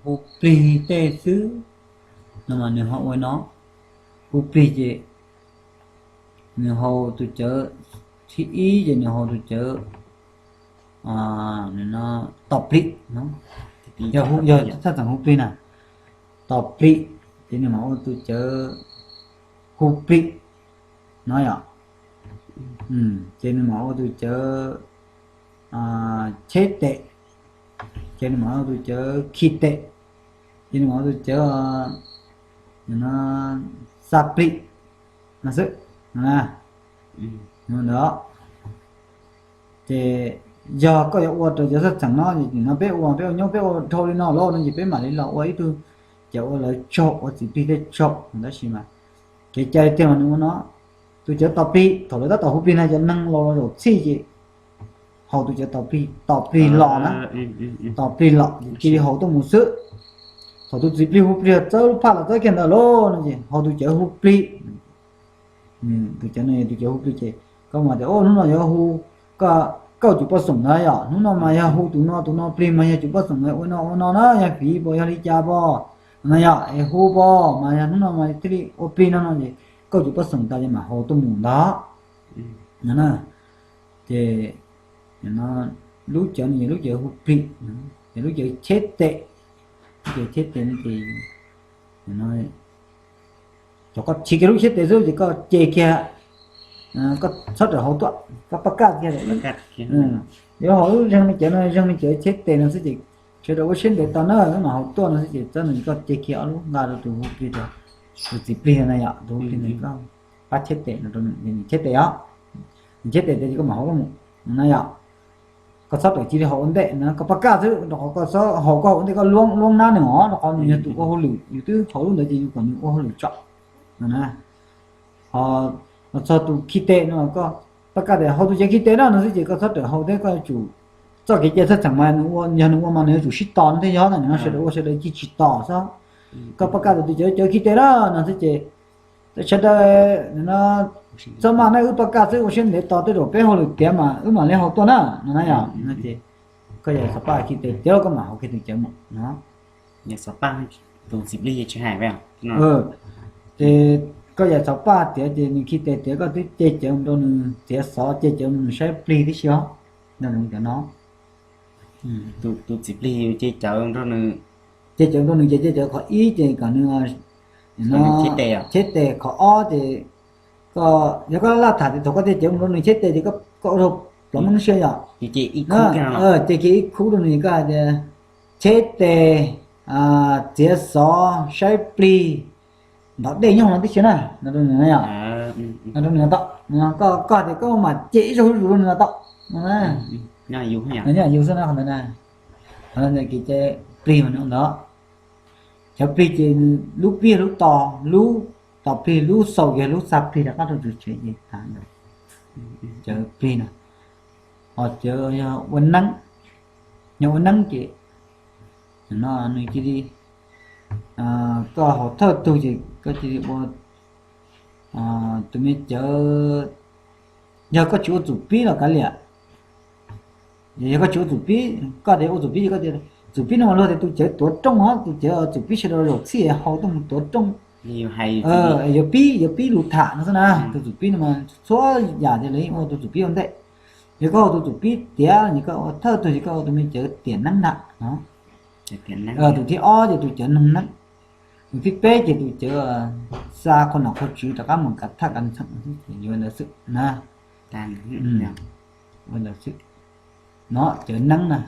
hu plig tej xwb no mas nws ho ua no, hu plig ces nws haus tus cawv thib ib ces nws haus tus cawv tos plig no. Yog, yog thaj txam hu plig na, tos plig ces nws mam ua tus cawv hu plig no yom. Ces nws mam ua tus cawv cheb tes, ces nws mam ua tus cawv khi tes, ces nws mam ua tus cawv xa plig no xwb. Ntawd. Ces yog koj yuav ua rau cov thaj txam no, nim no peb ua, peb ua nyob peb ua dhau li no lawm no ces peb mam li los ua ib tug, ces ua lawv tsaug, ua txiv plig tej tsaug tab sis mas kev cai tiag mas nws ua no. Tus cawv tos plig, thaum lawv tab tom hu plig na, cov neeg los zaum txhij ces haus tus cawv tos plig, tos plig los na, tos plig los ces cia li haus tuaj mus xwb. Thaum tus txiv plig hu plig txawb lub phaj los txawb kiag ntawd lawm no ces haus tus cawv hu plig. Tus cawv no yog tus cawv hu plig ces koj mam tias, hnub no yuav hu, koj, koj cuv poj xoom ntawd yom, hnub no mas yog hu tus no tus no plig mas yog cuv poj xoom ua no ua no na, yog fiv pos yog li cas pos no yom, es hu pos mas yog hnub no mas thiaj li ua plig no no ces koj cuv poj xoom tas ces mam haus tuaj mus ntag no na. Ces lub cawv no yog lub cawv hu plig, yog lub cawv cheb tes, lub cawv cheb tes no ces thaum koj chim kiag lub cheb tes xwb ces koj ce kiag, koj txhob rawm hauv tuaj, koj pab kaj kiag. Yuav haus lub zeeg me cawv no, zeeg me cawv cheb tes no xwb ces sawv daws ua siab ntev tos na, wb mam haus tuaj no xwb ces txawm no ces koj ce kiag ob lub nqa rau tus hu plig, tus txiv plig na yom, tus hu plig ntawd koj pab cheb tes no rau nws, nws cheb tes os, nws cheb tes tiav ces koj mam haus tuaj mus na yom. Koj txhob rawm cia li haus ua ntej na, koj pab kaj xwb, rau qhov koj txhob haus koj haus ua ntej koj luab nab nws os, rau qhov nws yog tus ua hauj lwm, yus twb haus lub ntawd ces yus kom nws ua hauj lwm tso no na. Ho los txog tus khi tes no, koj pab kaj tias haus tus cawv khi tes na no xwb ces koj txhob rawm haus thiab, koj yuav tsum, txoj kev cai thaj txheem mas nws ua, yog nws ua mas nws yuav tsum sib tos thiab yog na, nim no sawv daws ua sawv daws cia tsis tos xwb. Koj pab kaj tias tus cawv cawv khi tes na no xwb ces sawv daws no, txhob maj na, wb pab kaj xwb, ua siab ntev tos tej zaum peb hauj lwm tiav mas wb mam li haus tuaj na no na yom. Ces koj yog xov paj khi tes tiav los koj mam haus kiag tus cawv mus no. Ces koj yog xov paj tiav ces nws khi tes tiav koj twb ce cawv rau nws txiav xov, ce cawv nws saib plig tib si os. Tus txiv plig yus ce cawv rau nws, ce cawv rau nws ces ce cawv qhov ib ces kom nws cheb tes, qhov ob ces koj, yog koj laj tham tias thaum koj ce cawv mus rau nws cheb tes ces koj ua rau plov meej siab yom. Ce kiag ib khub rau nws, koj hais tias cheb tes, txiav xov, saib plig, ntov dej nyob no tib si na, no rau nws, no rau nws tau. Koj, koj hais tias koj mam ce ib zaug zuj zus rau nws tau no. Nyob yus xwb na qhov ntawd na. Qhov ntawd ces plig mas nws ua ntawd. Cov plig ces lub pib lub to, lub to plig lub xaus yog lub xa plig rov qab rau tsev ces tas ntawd. Cov plig no, ho cov yog ua neeb, yog ua neeb ces no nws cia li, koj haus thawj tug ces koj cia li ua tus me cawv, yog koj tsis ua txum pib los kav liam. Yog koj tsis ua txum pib, koj tias ua txum pib ces koj tias txum pib no mas luag tias tus cawv tuav rooj os, tus cawv txum pib sawv daws zaum txhij haus tuaj mus tuav rooj. Yuav pib, yuav pib lus tham no xwb na, tus txum pib no mas txhua yam ces lawv yeej ua tus txum pib ua ntej. Yog koj ua tus txum pib tiav ces koj ua thawj tug ces koj ua tus me cawv tiam neeb nram no. Tus thib ob ces tus cawv noog neeb. Tus thib peb ces tus cawv xa qhua nom qhua tswv rov qab mus kav thaj kav ntxheem, yuav ntawd xwb na. Ua ntawd xwb. No cawv neeb na,